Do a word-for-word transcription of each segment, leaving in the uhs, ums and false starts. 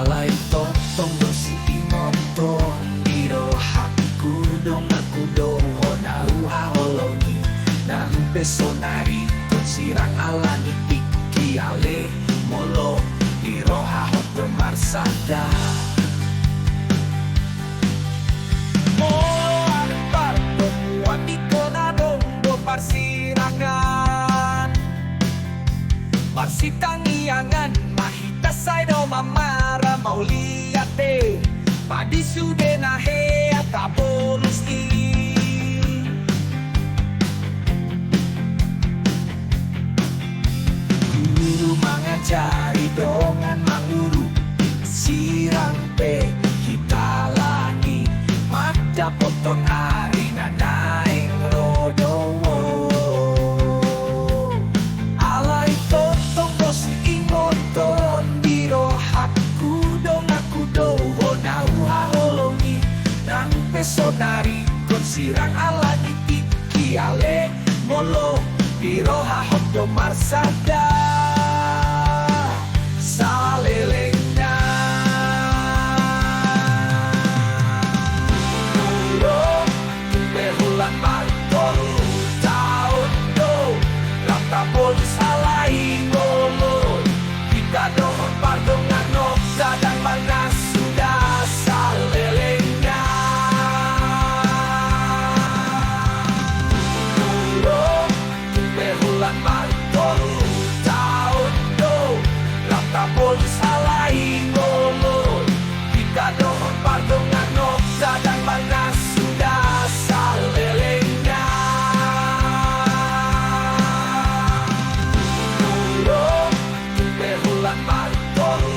Alai tongtong do si ingot on di rohangku, donganku do ho na huhaholongi. Nang pe sonari tonsi rang ala ni tingki, ale molo di roha ho do marsada. Molo adong pardomuan di kota, adong do parsirangan, marsitangiangan ma hita, sai do mamara mauliate, padi sude na hea tabolus i. Guru mangajari, dongan mangurupi, sirang pe hita langi, mandapothon ari na naeng ro do. Alai tongtong do si ingot on di rohangku, donganku do ho na huhaholongi. Nang pe sonari tonsi rang ala ni tingki, ale molo di roha ho do marsada salelengna. Molo tung pe holan martolu taon do rap tabolus alai molo hita dohot pardonganonta, ndang marnasuda salelengna. Molo tung pe holan martolu taon do rap tabolus alai molo hita dohot pardonganonta, ndang marnasuda salelengna. Molo tung pe holan martolu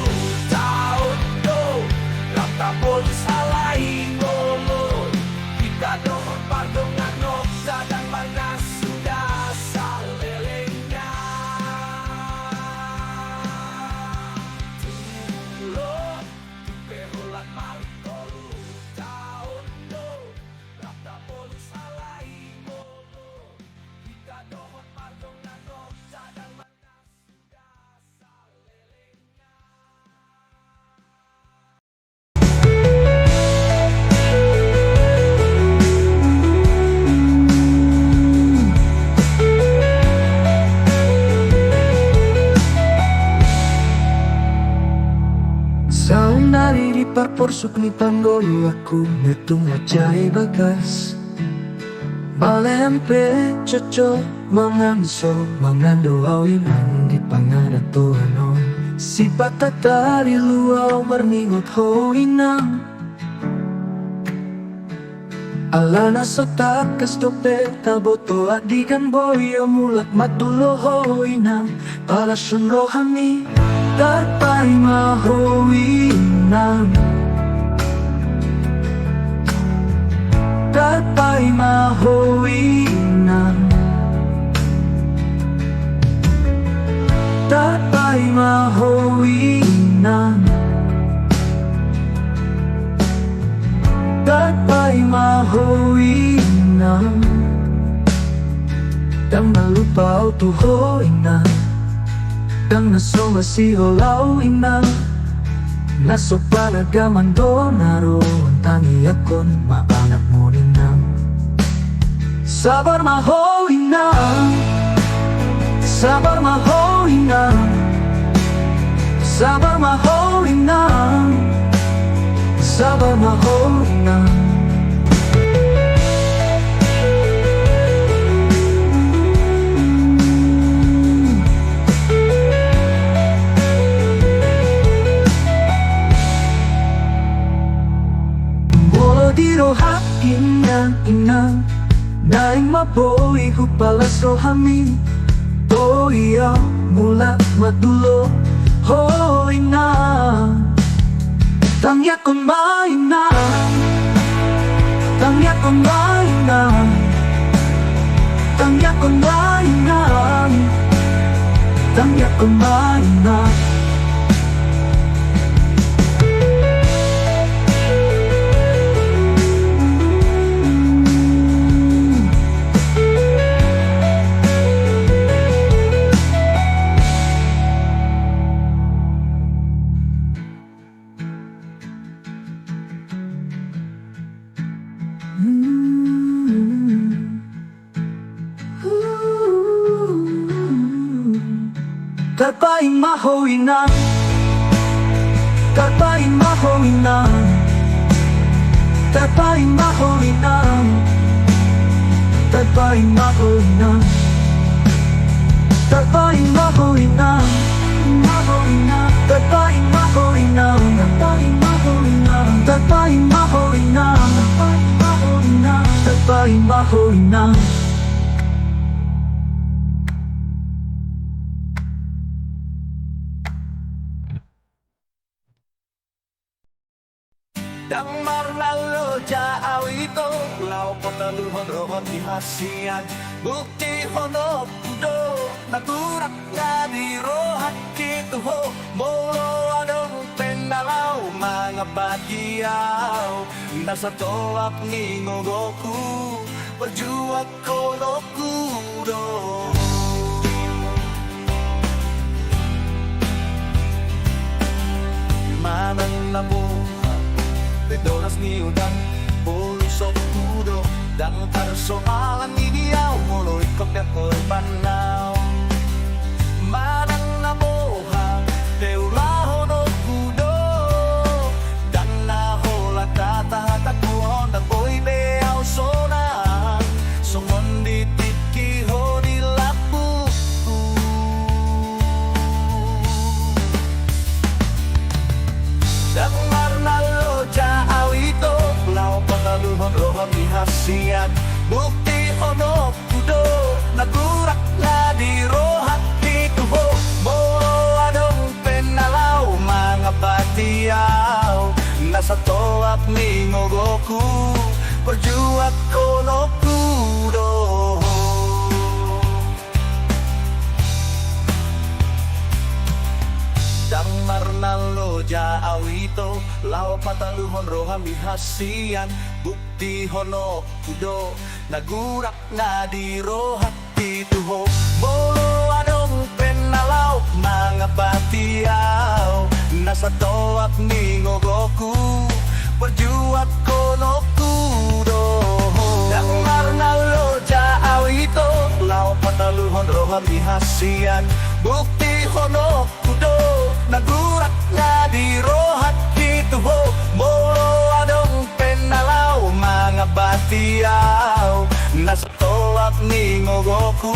taon do rap tabolus alai molo hita dohot pardonganonta, ndang marnasuda salelengna. Molo tung pe holan martolu taon do rap tabolus alai molo hita dohot pardonganonta, ndang marnasuda salelengna. Saonari di parporsuk ni panggoiangku, na tung manjai bagas. Balean pe cocok mangan, so mangan do au inang di pangarantoan on. Sipata tarilu au marningot ho inang. Alana so tangkas dope taboto andigan, boi au mulak mandulo ho inang. Pala sun rohami, tarpaima ho inang. Tarpaima ho inang. Tarpaima ho inang. Tarpaima ho inang. Ndang na lupa au tu ho inang. Ndang na so masihol au inang. Na so panagaman do na ro, tangiangkon ma anakmu inang. Sabar ma ho inang. Sabar ma ho inang. Sabar ma ho inang. Sabar ma ho inang. Molo di rohangki inang, inang, naeng ma boi hupalas rohami. Boi au mulak mandulo ho inang. Tangiangkon ma inang. Tangiangkon ma inang. Tangiangkon ma inang. Tangiangkon ma inang. Tarpaima ho inang. Tarpaima ho inang. Tarpaima ho inang. Tarpaima ho inang. Tarpaima ho inang. Tarpaima ho inang. Tarpaima ho inang. Tarpaima ho inang. Tarpaima ho inang. Tarpaima ho inang. Tarpaima ho inang. Ndang marnalloja au ito, laho pataluhon roham di hasian. Buktihononku do, naturak na di rohangki tu ho. Molo adong pe na laho mangambati au, na satolap ni gogoku, parjuangkononku do. Manang na boha pe doras ni udan, bolusonku do, ndang tarsoalan i di au molo ingkon pe korban au. Manang na boha pe ulahononku do, ndang na holan hata-hataku on, ndang boi be au sonang songon di tingki ho di lambungku. Ndang marnalloja au ito, laho pataluhon roham di hasian. Buktihononku do, naturak na di rohangki tu ho. Molo adong pe na laho mangambati au, na satolap ni gogoku, parjuangkononku do. Ndang marnalloja au ito, laho pataluhon roham di hasian. Buktihononku do, naturak na di rohangki tu ho. Molo adong pe na laho mangambati au, na satolap ni gogoku, parjuangkononku do ho. Ndang marnalloja au ito, laho pataluhon roham di hasian. Buktihononku do, naturak na di rohangki tu ho. Molo adong pe na laho mangambati au, na satolap ni gogoku,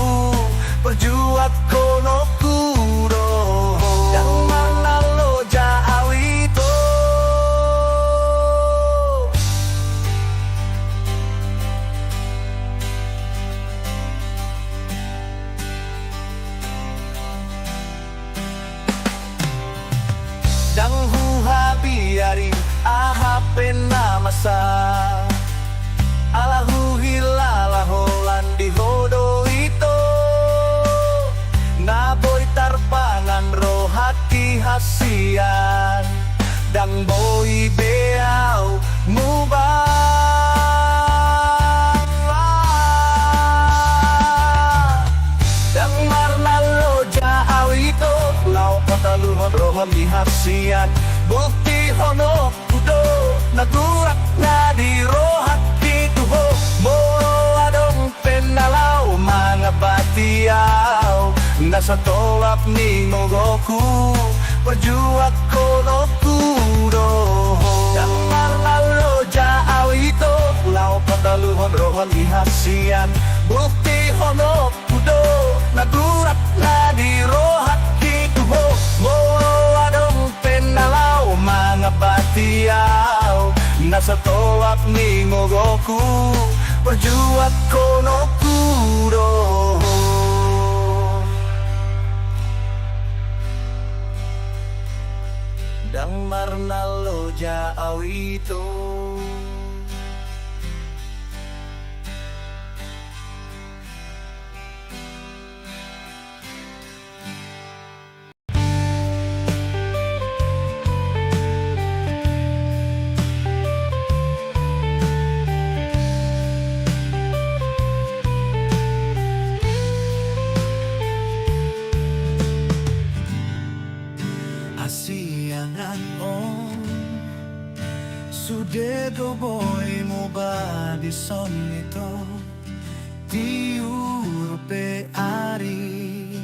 parjuangkononku do ho. Ndang marnalloja au ito. Ndang huhabiari aha pe na masa, ala huhilala holan di ho do ito. Na boi tarpangan rohangki hasian, ndang boi be au mubang. Ndang marnalloja au ito, laho pataluhon roham di hasian. Buktihononku do, naturak na di rohangki tu ho. Molo adong pe na laho mangambati au, na satolap ni gogoku, parjuangkononku do ho. Ndang marnalloja au ito, laho pataluhon roham di hasian. Buktihononku do, naturak na di rohangki tu ho. Molo adong pe na laho mangambati au, na satolap ni gogoku, parjuangkononku do ho. Ndang marnalloja au ito. Hasiangan on, sude do boi muba dison ito, tiur pe ari.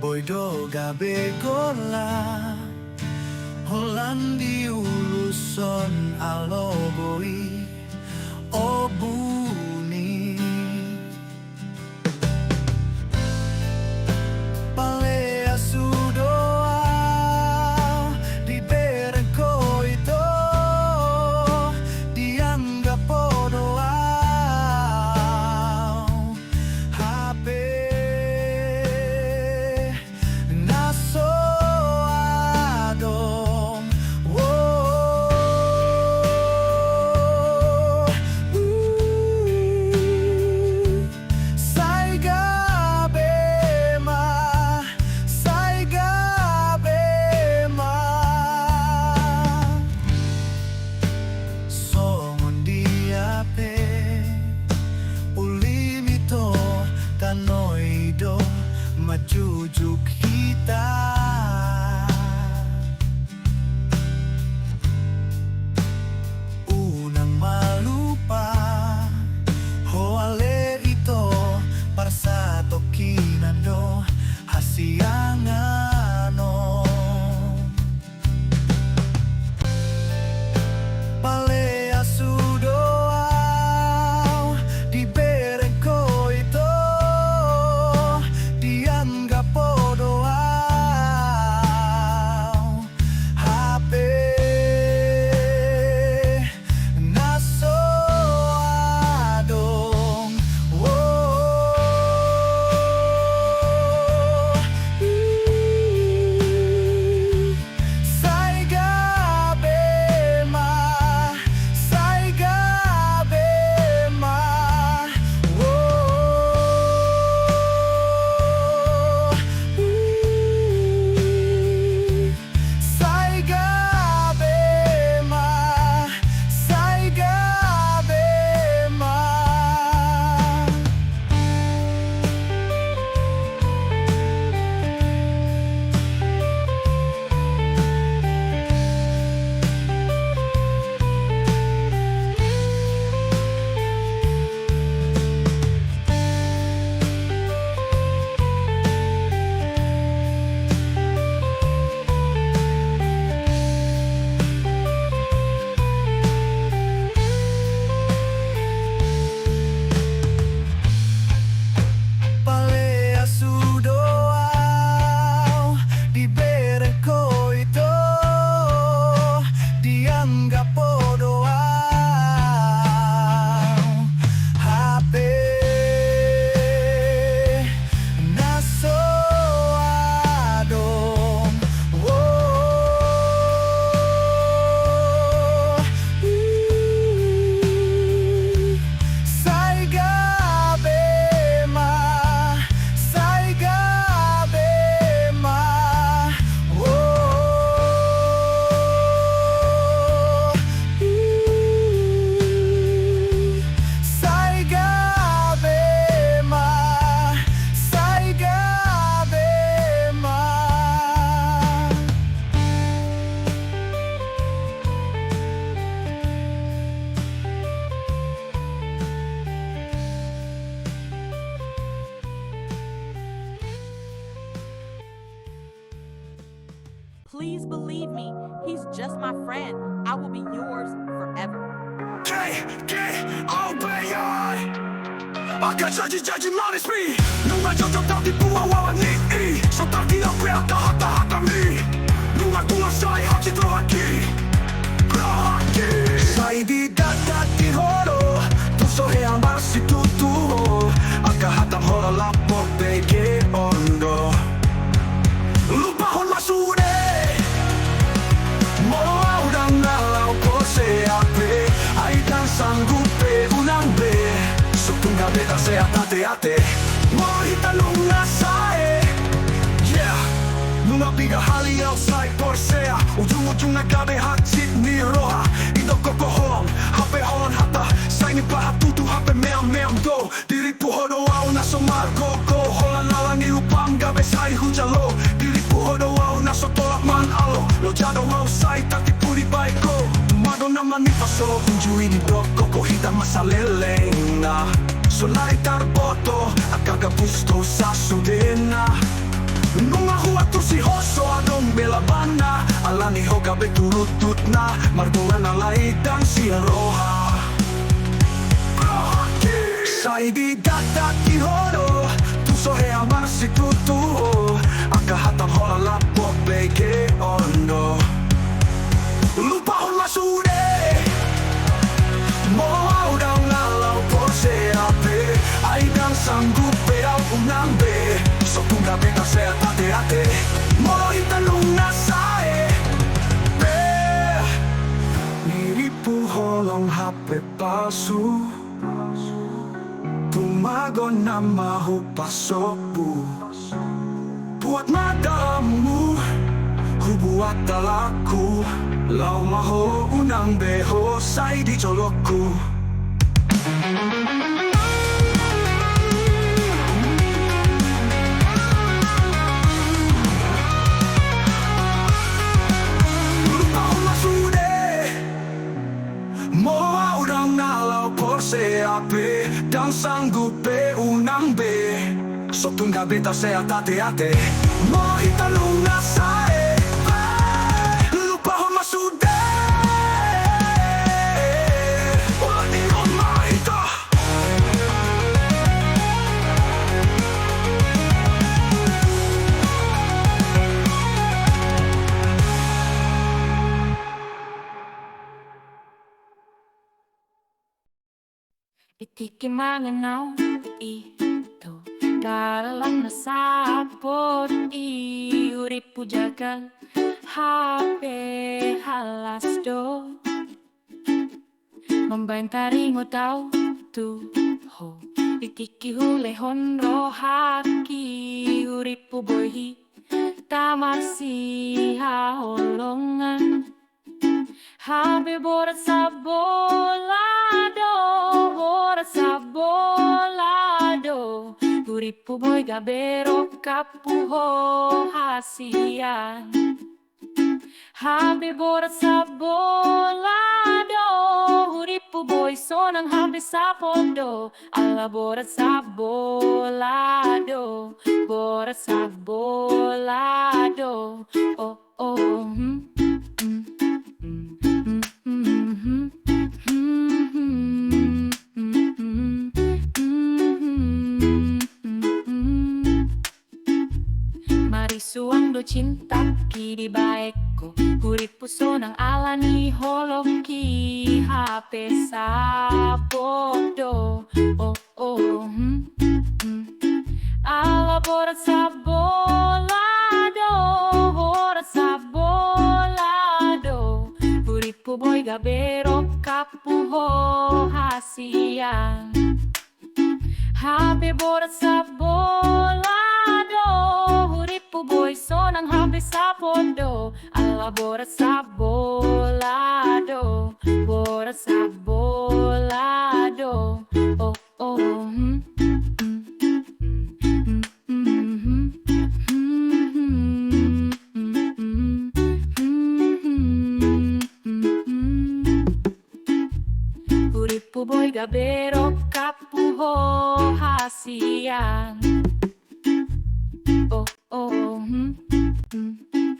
Boi do gabe gola, holan diulushon alogo i, obu ni. Paleas hu do au, dibereng ho ito, dianggap ho do au hape na so adong. Oh, uh, sai gabe ma, sai gabe ma. Songon dia pe ulim ito, tano i do manjujung hita. Unang ma lupa ho ale ito, parsatongkinan do hasiangan on. Paleas hu do au, dibereng ho ito, dianggap ho do au hape na so adong. Oh, uh, sai gabe ma, sai gabe ma. Oh, uh, sai gabe ma, sai gabe ma. Paleas hu do au, dibereng ho ito, dianggap ho do au hape na so adong. Oh, uh, sai gabe ma, sai gabe ma. Oh, uh, sai gabe ma, sai gabe ma. Please believe me, he's just my friend. I will be yours forever. K K O B I. Angka jajinjaji manis mi. Nunga jotjot au tibu au awan ni i. So targia pe angka hata-hata mi. Nunga tulang sai hansit rohangki. Rohangki. Sai didatdati ho do tu so hea marsitutu ho. Angka hatam holan lambok bege on do. Lupahon ma sude. Molo au ndang na laho porsea be, ai ndang sanggup pe unang be. Sungkun gabe tarsea ate-ate. Molo hita nunga sae, yeah. Nunga piga hali au sai porsea. Ujung-ujungna gabe hansit ni roha. Ido kokohon hape holan hata. Sai nipahan tutu hape meam-meam do. Diripu ho do au na so margogo, holan ala ni upam gabe sai hujalo. Diripu ho do au na so tolap manang alo, loja do au sai tartipu ni bahen ho. Madona manipa so hunju i didok ho, hita ma saleleng na. So nari tarboto angka gabus do sasudena. Nunga huatur si ho so adong be labanna, alani ho gabe turututna, margoran alai dang sian roha. Sai didataki ho do, tu so hea marsitutu ho, angka hata holan lapok bege on do. Lupahon ma sude. Molo au dang na laho porsea be, ai dang sanggup be au unang be. So tung gabe tarsea tateate. Molo hita nunga sae be, niripu holong hape palsu. Tumagon nama hupasombu. Buat ma dalanmu, hubuat dalanku. Laho ma ho, unang be ho sai di jolongku. Lupahon ma sude. Molo au dang na laho porsea be, dang sanggup be unang be. So tung gabe tarsea tateate. Molo hita nunga sae be, lupahon ma sude. Olo ni on ma hita. Di tingki mangan au, ito, dalan na sapot i, hurippu jagal hape halas do. Mambaen taringot au tu ho, di tingki hulehon rohangki, hurippu boi hita marsihaholongan. Hape borat sabola do, borat sabola do, hurippu boi gabe rongkappu ho hasian. Hape borat sabola do, hurippu boi sonang hape sapot do, ala borat sabola do, borat sabola do. Oh. Marisuang do cintangki dibaen ho, hurippu sonang alani holongki hape sapot do. Oh. Oh, hmm, hmm, hmm. Ala borat sabola do, borat sabola do, hurippu boi gabe rongkappu ho hasian. Hape borat sabola do, hurippu boi sonang hape sapot do, ala borat sabola do, borat sabola do. Oh. Oh, hmm, hmm, hmm. Hurippu boi gabe rongkappu ho hasian. Oh, oh, hmm, hmm, hmm.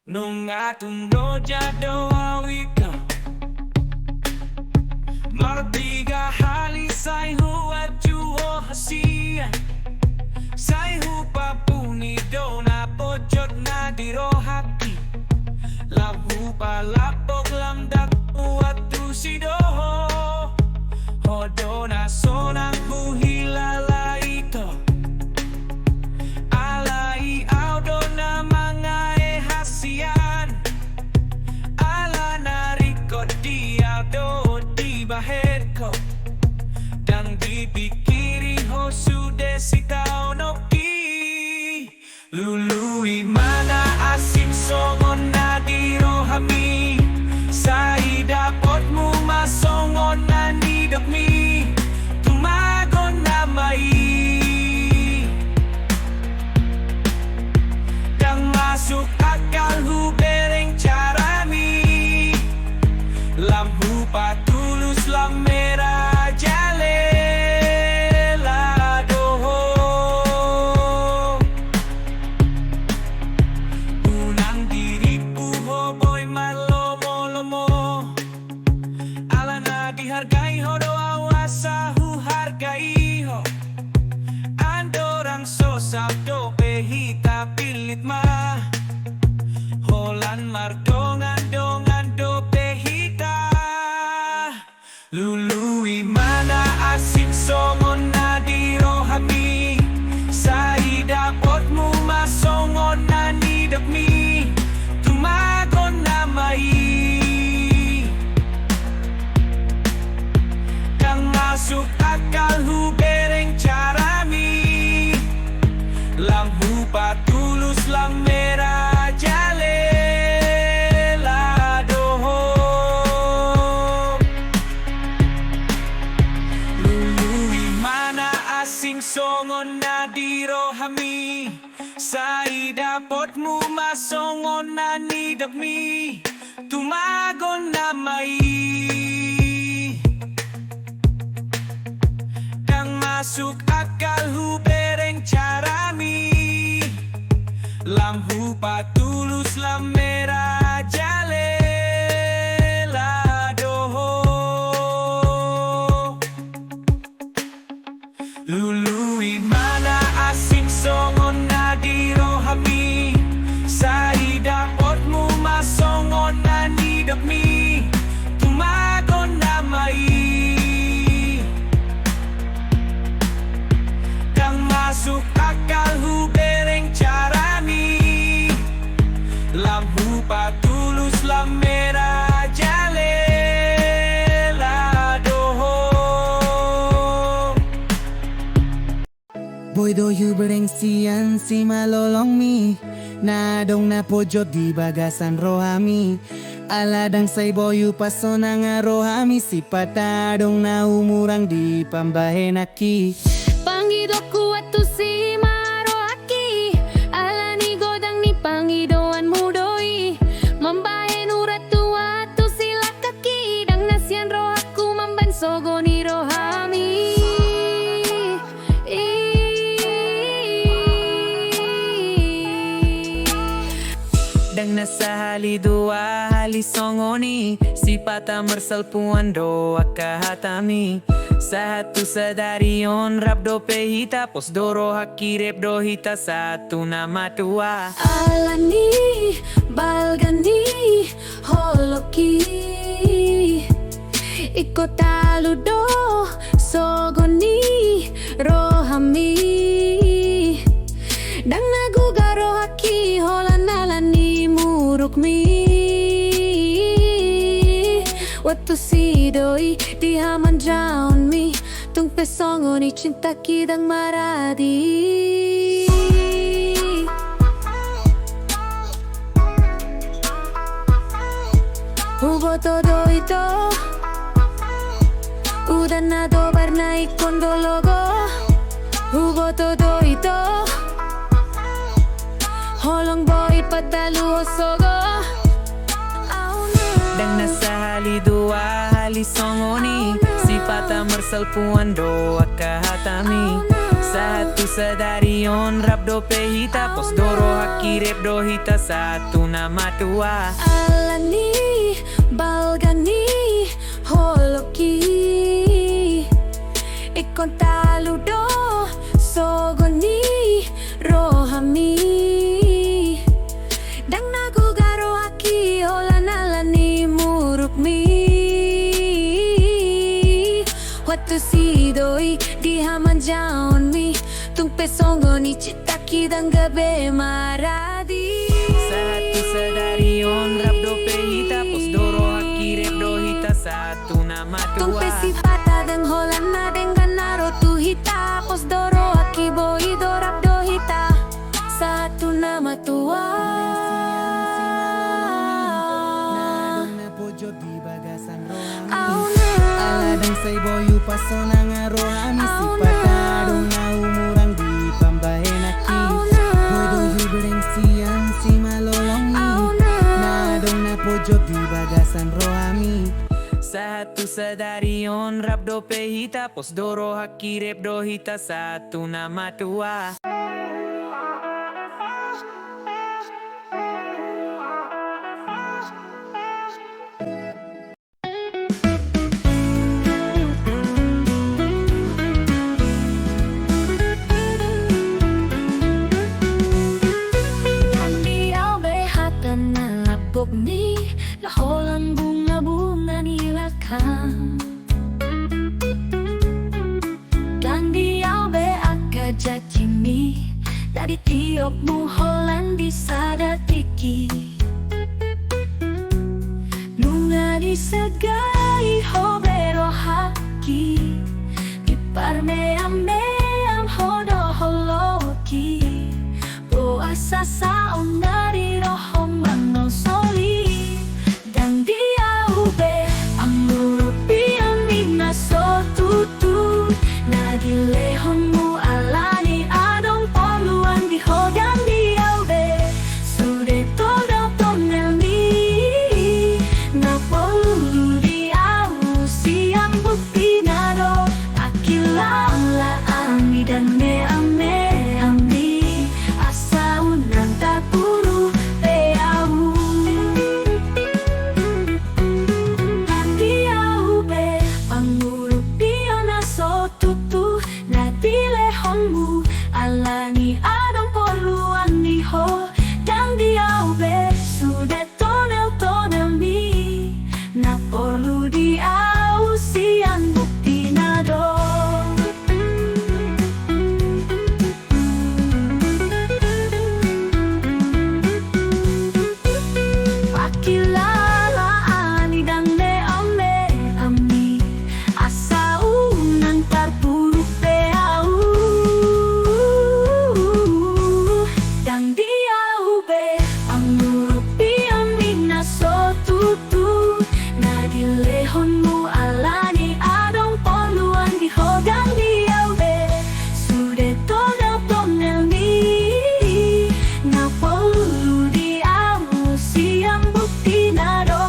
Nunga tung loja do au ito. Marpiga hali sai huanju ho hasian. Sai hupapungu do na pojok na di rohangki. Lam hupalapok lam dang huantusi do ho. Ho do na sonang huhilala ito. Alai au do na mangae hasian. Ala na ringkot dia do dibahen ho. Dang dipingkiri ho sude sitaononki. Lului ma na asing songon na di rohami. Sai dapotmu ma songon na nidokmi. Tumagon nama i. Dang masuk akal hubereng carami. Lam hupa Imana asing songon na di rohami, sai dapotmu ma songon na nidokmi, tumagon nama i. Ndang masuk akal hubereng carami, lam hupatulus lam merajalela do ho. Lului ma na asing songon na di rohami, sai dapotmu ma songon na nidokmi, tumagon nama i. Ndang masuk akal hubereng carami, lam hupatulus lam merajalela do ho. Lului ma na asing songon na di rohami, sai dapotmu ma songon na nidokmi, tumagon nama i. Ndang masuk akal hubereng carami, lam hupatulus lam merajalela do ho. Boi do hubereng sian simalolongmi, na adong na pojot di bagasan rohami. Ala ndang sai boi hupansonang rohami, sipata adong na humurang di pambahenanki. Pangidoonku antusi ma rohangki, alani godang ni pangidoanmu do i. Mambahen urat tu antusi langkangki, ndang na sian rohangku mambahen sogo ni rohami. Ndang na sahali dua hali songon i, sipata marsalpuan do angka hatami. Sahat tu sadari on rap dope hita, pos do rohangki, rap do hita sahat tu na matua. Alani balga ni holongki, ingkon talu do sogo ni rohami. Ndang na gugah rohangki holan ala ni murukmi. Antusi do i di hamanjaonmi, tung pe songon i cintangki ndang maradi. Huboto do ito, udan na dobar na ingkon do logo. Huboto do ito, holong boi patalu ho sogo. Ndang na sahali dua hali songon i, sipata marsalpuan do angka hatami. Sahat tu sadari on rap dope hita, pos do rohangki, rap do hita sahat tu na matua. Alani balga ni holongki, ingkon talu do sogo ni rohami. Ndang na gugah rohangki holan ala ni murukmi. Antusi do i di hamanjaonmi, tung pe songon i cintangki ndang gabe maradi. Sahat tu sadari on rap dope hita, pos do rohangki, rap do hita sahat tu na matua. Tung pe sipata ndang holan na denggan na ro tu hita, pos do rohangki, boi do rap do hita sahat tu na matua. Ala ndang sai boi hupansonang rohami, sipata adong na humurang di pambahenanki. Boi do hubereng sian simalolongmi, na adong na pojot di bagasan rohami. Sahat tu sadari on rap dope hita, pos do rohangki, rap do hita sahat tu na matua. Andi au be hata na lambok ni, na holan bungabunga ni lakam. i, na ditiopmu holan di sada tingki. Nunga disegai ho be rohangki, diparmeammeam ho do holongki. Boasa saonari roham manolsoli? Dang di ahu be pangurupion ni na so tutu na dilehonmu, alani adong porluan di ho. Dang di ahu be sude tonel-tonelmi, na porlu di ahu sian buktina do. Pangkilalaan ni dang meammeammi, asa unang tarpuduk be ahu. Dang di ahu be pangurupion na so tutu na dilehonmu, alani adong porluan ni ho. Dang di ahu be sude tonel-tonelmi, na porlu di ahu sian buktina do. Pangkilalaan ni dang meammeammi, asa unang tarpuduk be ahu. Dang di ahu be pangurupion ni na so tutu na dilehonmu, alani adong porluan di ho. Dang di ahu be sude tonel-tonelmi, na porlu di ahu sian buktina do.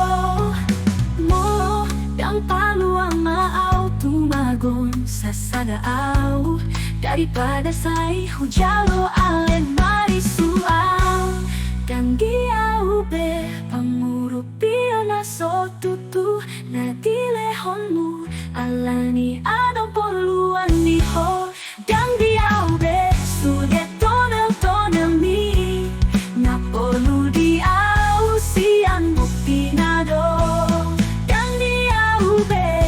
Mo, dang paluang ma ahu tumagon sasada ahu, daripada sai hujalo ale marisuang. Dang di ahu be pangurupion na so tutu na dilehonmu, alani adong porluan ni ho. Dang di ahu be sude tonel-tonelmi, na porlu di ahu sian buktina do. Dang di ahu be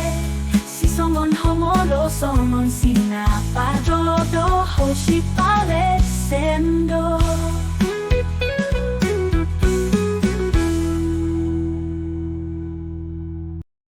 sisongon ho molo songon si na pardodo ho sipalesen do.